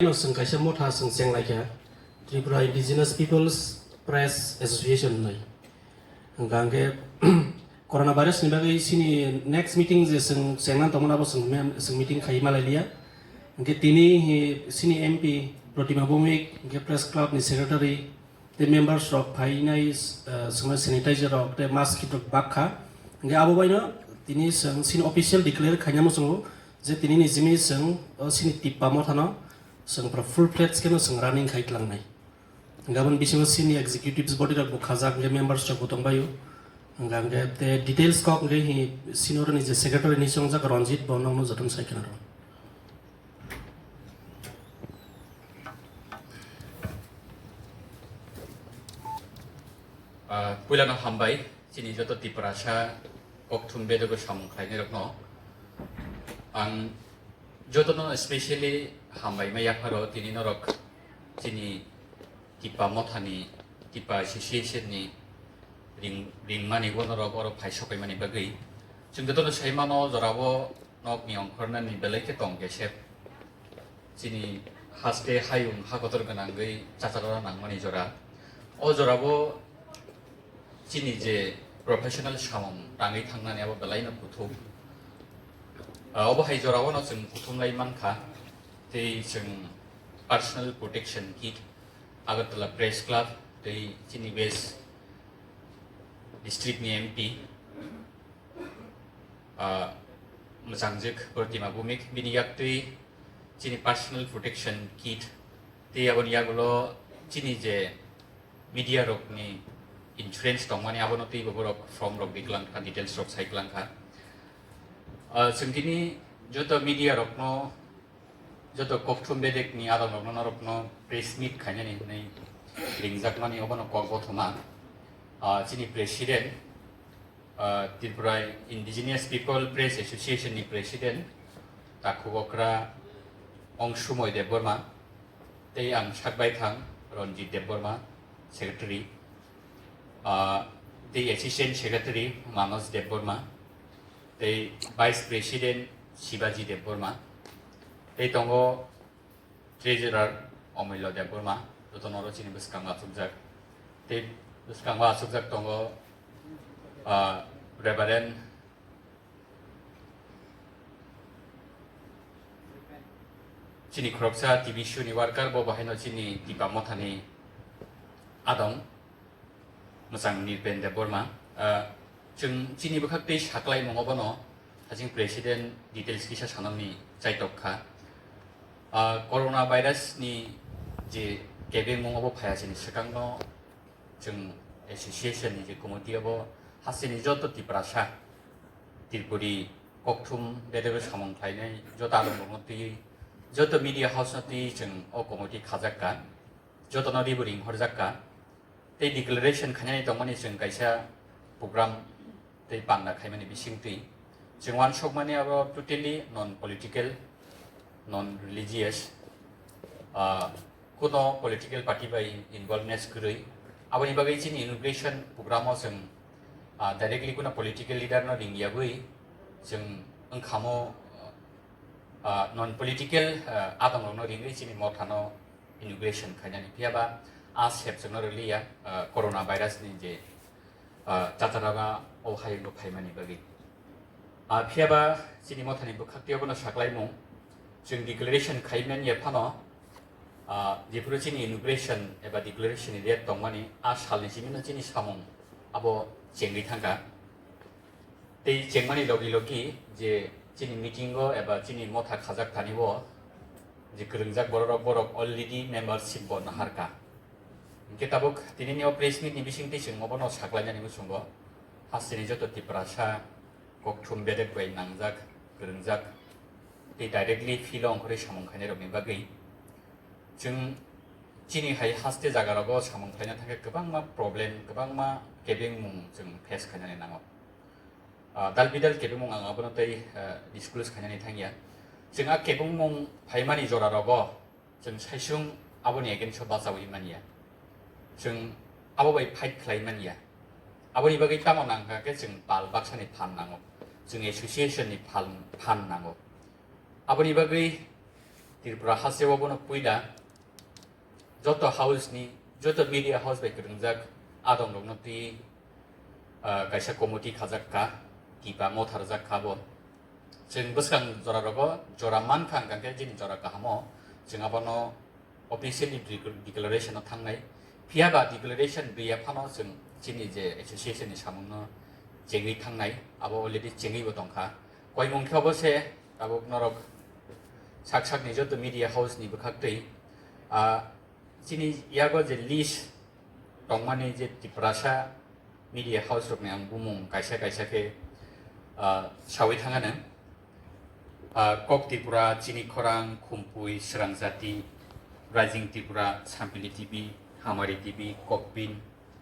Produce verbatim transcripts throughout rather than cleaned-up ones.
no chwng kaisa motha chwng chenglaikha, Tripura Indigenous Peoples Press Association hwnwi. Hwnkha hwnkhe corona virus ni bagwi chini next meeting je chwng chengna tongmani abo chwng mem-, chwng meeting khai malailiya. Hwnkhe tini hi chini M P Protima Bhowmik, hwnkhe press club ni secretary, tei members rok phainai, eh, chwngno sanitizer rok tei mask kit rok bak kha. Hwnkhe abo baino tini chwng chini official declare khaina muchungo je tini ni jimi chwng o chini Tippa motha no chwng pura full fledged khe no chwng running khai tlangnai. Hwnkhe aboni bisingo chini executives body rok bo khajak, hwnkhe members rok bo tongbaio. Hwnkhe, hwnkhe tei details kok hwnkhe hi chini oroni je secretary ni chongjak Ranjit bo nokno jotono sai khna rw. Ah, puilano hambai, chini joto Tiprasa kokthum bedego samung khlainairokno. Ang jotono specially hambai ma yapharo tini norok chini Tipa mothani, Tipa Association ni ring-, ringmani bo norok oro phai sokaimani bagwi. Chwng jotono sai mano, jorabo nokni ongkhornani belai khe tong kesep. Chini haste hayung ha kotor gwnangwi chacharo nangmani jora. O jorabo chini je professional samung tangwi thangnani abo belaino kuthuk. Ah, obo hai jorao no chwng kuthum lai mankha. Tei chwng personal protection kit, Agartala Press Club, tei chini West District ni M P, ah, mwchangjwk Protima Bhowmik, bini yaktwi chini personal protection kit, tei aboni yagulo chini je media rokni insurance tongmani abono teibo borok form rok di kwlangkha, details rok sai kwlangkha. Ah, chwng tini joto media rokno, joto kokthum bedekni adamrokno norokno press meet khainani hwnwi ringjakmani obono kok bothoma, ah, chini president, ah, Tripura Indigenous People Press Association ni president takhuk okra Ongsumoi Debbarma, tei ang sak baithang Ranjit Debbarma, secretary, ah, tei assistant secretary Manoj Debbarma, tei vice president Shibaji Debbarma, tei tongo treasurer Omulya Debbarma, jotono oro chini bwskango achukjak. Tei bwskango achukjak tongo, ah, Reverend chini khoroksa T B C ni worker, bo bahaino chini Tipa mothani adong. Mwchang Nirben Debbarma, ah, chwng chini bwkhak tei saklaimung obono haching president details kisa sanani chaitok kha. Ah, corona virus ni je kebengmung obo phaiya chini swkangno chwng association ni je committee obo hasteni joto Tiprasa, Tripuri kokthum bedego samung khlainai joto adongrokno twiwi joto media house no twiwi chwng o committee khajak kha, jotono ribori ringhorjak kha. Tei declaration khainani tongmani chwng kaisa program tei panda khaimani bisingtwi chwng uansukmani abo totally non political, non religious, ah, kuno political party bai involveness kwrwi. Aboni bagwi chini inauguration program o chwng, ah, directly kuno political leader no ringyagwi chwng wngkhamo, ah, non political, ah, adongrokno ringwi chini mothano inauguration khainani. Phiya ba a sep chwngno rwliya, ah, corona virus ni je, ah, chacharaga o hayungno phaimani bagwi. Ah, phiya ba chini mothani bwkhak tei obono saklaimung chwng declaration khaimani ya phano, ah, jephuru chini inauguration eba declaration ni date tongmani a salni simi no chini samung abo chengwi thangkha. Tei chengmani logi logi je chini meeting o eba chini motha khajak thani o je kwrwngjak borok rok, borok already membership bo naharkha. Hinkhe tabuk tinini o press meet ni bisingtwi chwng obono saklainani muchungo hasteni joto Tiprasa kokthum bedek bai nangjak, kwrwngjak tei directly field o ongkhorwi samung khainai rokni bagwi chwng chini hai haste jaga rogo samung khlaina thangkhe kwbangma problem, kwbangma kebengmung chwng face khainani nango. Ah, dal bidal kebengmung ang abono tei, ah, disclose khainani thangya. Chwng a kebengmung phaimani jora rogo chwng saisung aboni against o bachawi manya. Chwng abo bai fight khlai manya. Aboni bagwi tamo nangkha khe chwng pal baksani phan nango. Chwng association ni phan, phan nango. Aboni bagwi Tripura hasteo bono puila joto house ni, joto media house bai kwrwngjak adong rokno twi, ah, kaisa committee khajak kha, kipa motharjak kha bo. Chwng bwskang jora rogo jora mankha hwnkha khe chini jora kahamo chwng abono officially declaration o thangnai. Phiya ba declaration rwya phano chwng chini je association ni samungno chengwi thangnai, abo already chengwi bo tongkha. Koimung khe obo se tabuk norok sak sakni joto media house ni bwkhaktwi, ah, chini yago je list tongmani je Tiprasa media house rokni ang bumung kaisa kaisa khe, ah, sawi thangano. Ah, Kok Tripura, Chini Khorang, Khumpui, Srangjati, Rising Tripura, Sampili T V, Hamari T V, Kokbin,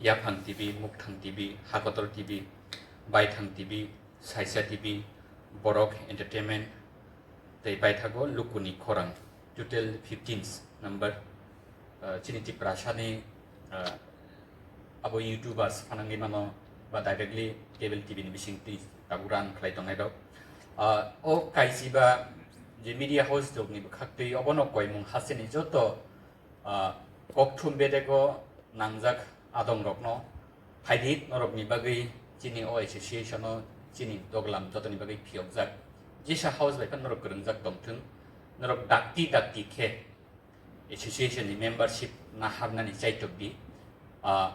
Yaphang T V, Mukthang T V, Hakotor T V, Baithang T V, Saisa T V, Borok Entertainment, tei paithago Lukuni Khorang, total fifteen number, ah, chini Tiprasani, ah, abo YouTubers phanangwi mano ba directly cable T V ni bising twi tabuk run khlai tongnai rok. Ah, o kaisiba je media house rokni bwkhaktwi obono koimung hasteni joto ah, kokthum bedego nangjak adongrokno phaidi norokni bagwi chini o association-o chini doglam jotoni bagwi phiyokjak. Jesa house bai phano norok kwrwngjak tongthwng, norok dakti dakti khe association-ni membership naharnani chaitokdi. Ah,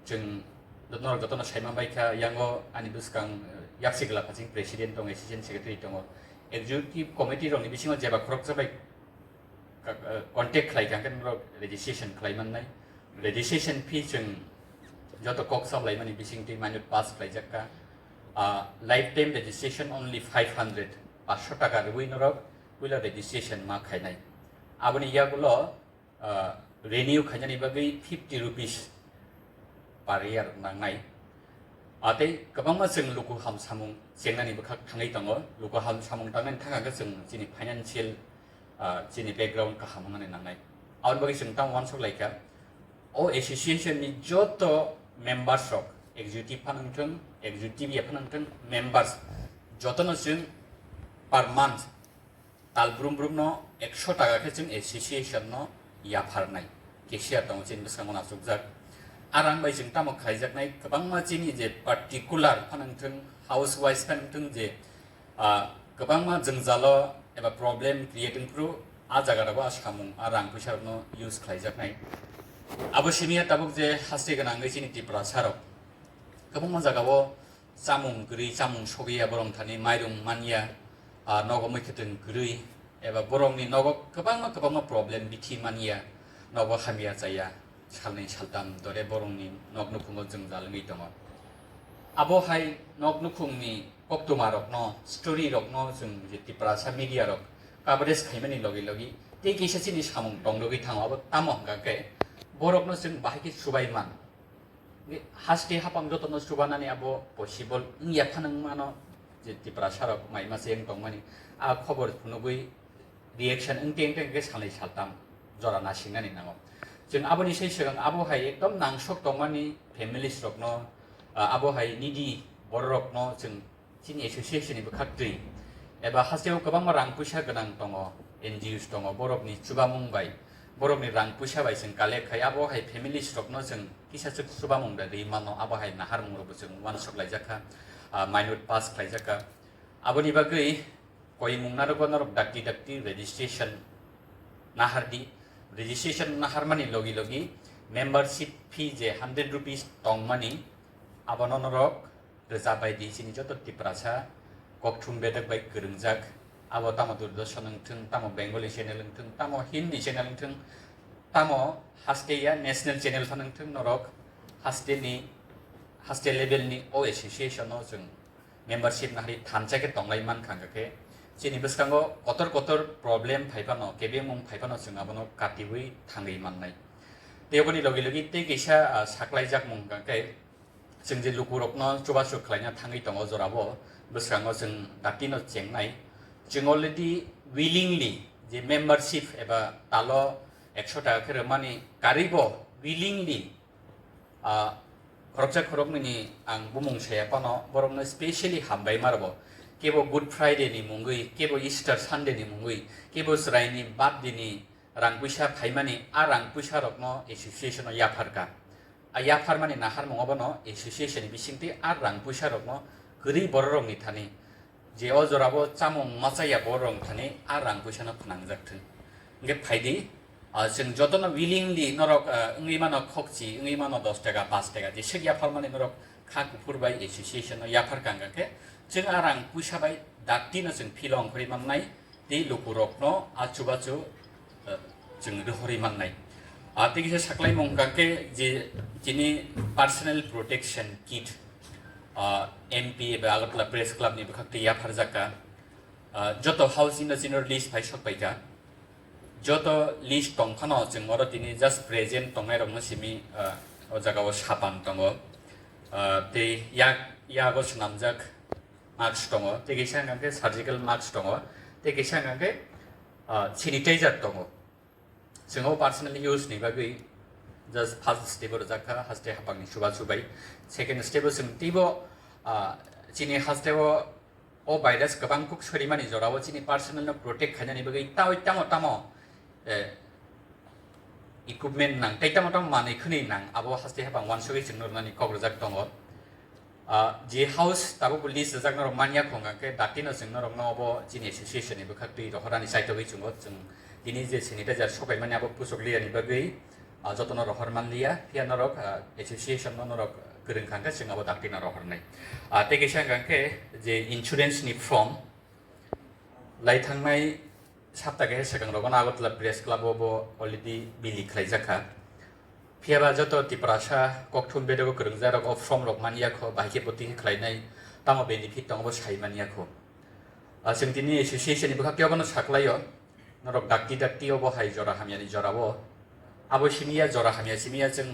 chwng norok jotono saima bai kha, yango ani bwskang, eh, yaksi gwla phasing president tongo, assistant secretary tongo, executive committee rokni bisingo jeba khoroksa bai ka-, eh, contact khlai kha, hwnkhe norok registration khlai mannai. Registration fee chwng joto kok sap laimani bising twi minute pass khlaijak kha. Ah, lifetime registration only five hundred, paanch sho taka rwui norok puila registration ma khainai. Aboni yagulo ah, renew khainani bagwi fifty rupees per year nangnai. Ah, tei kwbangma chwng luku ham samung chengnani bwkhak thangwi tongo. Luku ham samung tangnani thang hwnkhe chwng chini financial, ah, chini background kaham wngnani nangnai. Aboni bagwi chwng tamo uansuk lai kha, o association ni joto members rok, executive phano wngthwng, executive ya phano wngthwng, members jotono chwng per month tal brum brumno ekso taka khe chwng association no yapharnai cashier tongo chini bwskango achukjak. A rang bai chwng tamo khlaijaknai, kwbangma chini je particular phano wngthwng, house wise phano wngthwng je, ah, kwbangma jwngjalo eba problem create wngphuru a jaga rogo a samung a rang puisa rokno use khlaijaknai. Abo simi ya tabuk je haste gwnang wngwi chini Tiprasa rok kwbangma jagao chamung kwrwi, chamung sogwi ya borok thani, mairung man ya, ah, nogo muikhwtwng kwrwi, eba borokni nogo kwbangma kwbangma problem bithi man ya, nogo hamya chaya, salnwi saltam dore borokni nok nukhungo jwngjal wngwi tongo. Abo hai nok nukhungni koktwma rokno, story rokno chwng je Tiprasa media rok coverage khaimani logi logi tei kisa chini samung tong rwgwi thango, abo tamo hwnkha khe borokno chwng bahai khe chubai man. Haste hapang jotono chubanani abo possible wngya phano wngmano, je Tiprasa rok mai mase wng tongmani a khobor phunugwi reaction wngte wngte hwnkhe salnwi saltam jora nasingnani nango. Chwng aboni sai swkang abo hai ekdom nangsok tongmani families rokno, ah, abo hai needy borok rokno chwng chini association ni bwkhak twi eba hasteo kwbangma rang puisa gwnang tongo, N G Os tongo, borokni chubamung bai, borokni rang puisa bai chwng collect khai, abo hai families rokno chwng kisa chwk chubamung bai rwi mano, abo hai naharmung rokbo chwng uansuk laijak kha, ah, minute pass khlaijak kha. Aboni bagwi koimung narwgo norok dakti dakti registration nahardi, registration naharmani logi logi membership fee je hundred rupees tongmani, abono norok rwchap bai di chini joto Tiprasa kokthum bedek bai kwrwngjak, abo tamo Doordarshan wngthwng, tamo Bengali channel wngthwng, tamo Hindi channel wngthwng, tamo haste ya national channel phano wngthwng, norok haste ni, haste level ni o association o chwng membership nahari thansa khe tonglai mankha, hwnkha khe chini bwskango kotor kotor problem phai phano, kebengmung phai phano chwng abono katiui thangwi mannai. Tei oboni logi logi tei kaisa, ah, saklaijakmung hwnkha khe, chwng je lukurokno chubachu khlaina thangwi tongo jorabo, bwskango chwng datino chengnai. Chwng already willingly je membership eba talo ekso taka khe rwmani karwibo willingly, ah, khoroksa khoroknwini ang bumung saya phano borokno specially hambai ma rwbo. kebo Good Friday ni mungwi, kebo Easter Sunday ni mungwi, kebo chwraini birthday ni rang puisa phaimani, a rang puisa rokno association o yapharka. A yapharmani naharmung obono association ni bisingtwi a rang puisa rokno kwrwi bororokni thani, je o jorabo chamung machaya bororokni thani a rang puisano phnangjak thung. Hwnkhe phaidi, ah, chwng jotono willingly norok, ah, wngwi mano khokchi, wngwi mano dos taka, paanch taka, jeswk yapharmani norok kha kuphur bai association no yaphar kang khe, chwng a rang puisa bai dakti no chwng philo ongkhorwi mannai, tei lukurokno a chubachu, eh, chwng rohorwi mannai. Ah, tei kisa saklaimung hwnkha khe je chini personal protection kit, ah, M P eba Agartala Press Club ni bwkhak twi yapharjak kha. Ah, joto house ni no chini list phai sok pai kha. Joto list tong phano chwng oro tini just present tongnai rokno simi, ah, o jaga o sapan tongo. Ah, tei yak, yago swnamjak mask tongo, tei kisa hwnkha khe surgical mask tongo, tei kisa hwnkha khe, ah, sanitizer tongo. Chwng o personal use ni bagwi just first step o rwjak kha, haste haphang ni chubachu bai. Second step o chwng teibo, ah, chini haste o, o virus kwbang kuk sorimani jora o chini personal no protect khainani bagwi tamo tamo, eh, equipment nang, tei tamo tamo manwi khwnwi nang, abo haste haphang uansugwi chwngno rwnani kok rwjak tongo. Ah, je house tabuk bo list rwjak norok manya kho, hwnkha khe dakti no chwng norokno obo chini association ni bwkhak twi rohorani chaitogwi chwngo. Chwng tini je sanitizer sokaimani abo puchuk liyani bagwi, ah, jotono rohor manliya, phiya norok, ah, association no norok kwrwng kha hwnkhe chwng abo dakti no rohornai. Ah, tei kaisa hwnkha khe je insurance ni form, lai thangnai sapta kaisa swkang rogo no Agartala Press Club o bo already bili khlaijak kha. Phiya ba joto Tiprasa kokthum bedego kwrwngjak rok o form rok man ya kho, bahai khe bo twi khlainai, tamo benefit tongo bo sai man ya kho. Ah, chwng tini association ni bwkhak tei obono saklaio, norok dakti dakti obo hai jora hamya ni jora o. Abo simi ya jora hamya simi ya chwng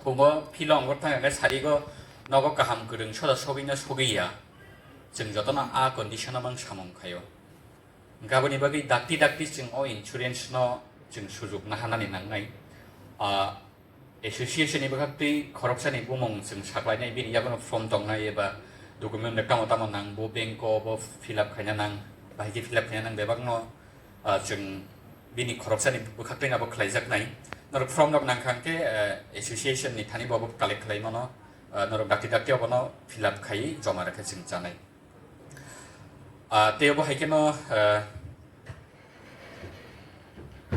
thungo philo ongor thang khe sarigo nogo kaham kwrwng soda sogwi no sogwi ya. Chwng jotono a condition o mang samung khaio. Hwnkhe aboni bagwi dakti dakti chwng o insurance no chwng sujuk naharnani nangnai. Ah, association ni bwkhak twi khoroksani bumung chwng saklainai, bini yago no form tongnai eba document rok tamo tamo nang, bo bank o bo fill up khaina nang, bahai khe fill up khaina nang, bebak no, ah, chwng bini khoroksani bwkhak twi abo khlaijaknai. Norok form rok nang kha hwnkhe, eh, association ni thani bo abo collect khlai mano, ah, norok dakti dakti obono fill up khai joma rwkhe chwng chanai. Ah, tei obo hai kheno, ah,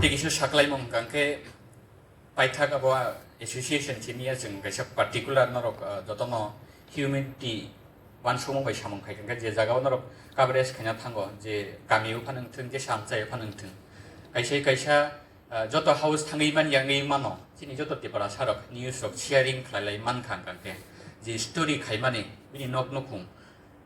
tei kisa saklaimung hwnkha khe paithak abo association simi ya chwng kaisa particular norok, ah, jotono humanity uansukmung bai samung khai kha, je jaga o norok coverage khaina thango, je kami o phano wngthwng, je samchai o phano wngthwng, kaisa kaisa, ah, joto house thangwi man ya wngwi mano, chini joto Tiprasa rok news rok sharing khlai lai man kha hwnkha khe, je story khaimani bini nok nukhung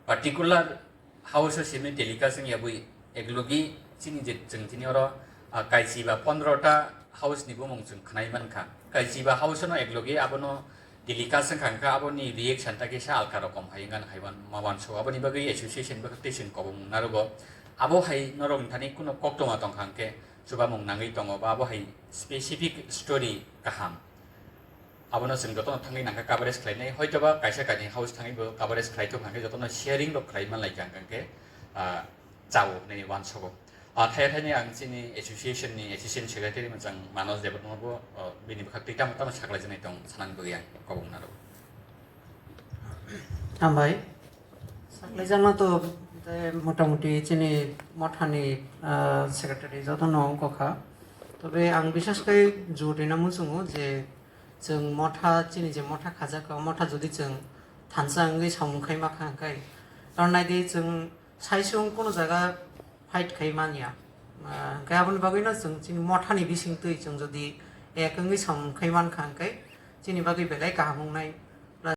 particular house o simi telecast wng ya bwi, eklogi chini je chwng tini oro, ah, kaichi ba pondro ta house ni bumung chwng khnai man kha. Kaichi ba house no eklogi abono telecast wng kha, hwnkha aboni reaction ta kisa alka rokom hai wngkha hai wan-, ma uansuk. Aboni bagwi association bwkhak twi chwng kobong narugo. Abo hai norok ni thani kuno koktwma tong kha hwnkhe chubamung nangwi tongo ba abo hai specific story kaham. Abono chwng jotono thangwi nangkha coverage khlainai, hoitoba kaisa kainwi house thangwi bo coverage khlai thung hwnkhe jotono sharing rok khlai man lai kha hwnkhe, ah, chao hinwi uansugo. Ah, thaya thaini ang chini association ni assistant secretary mwchang Manoj Debbarma bo, ah, bini bwkhak twi tamo tamo saklaijaknai tong sanani bagwi ang kobong narugo. Hambai. Saklaijakma to, tei motamuti chini mothani, ah, secretary jotono wngkha. Tobe ang bishesh khe jor rina muchungo je chwng motha, chini je motha khajak, o motha jodi chwng thansa wngwi samung khai ma kha hwnkhe, tor nai di chwng sai se wng kono jaga fight khai man ya. Ah, hwnkhe aboni bagwino chwng chini mothani bising twi chwng jodi ek wngwi samung khai man kha hwnkhe chini bagwi belai kaham wngnai.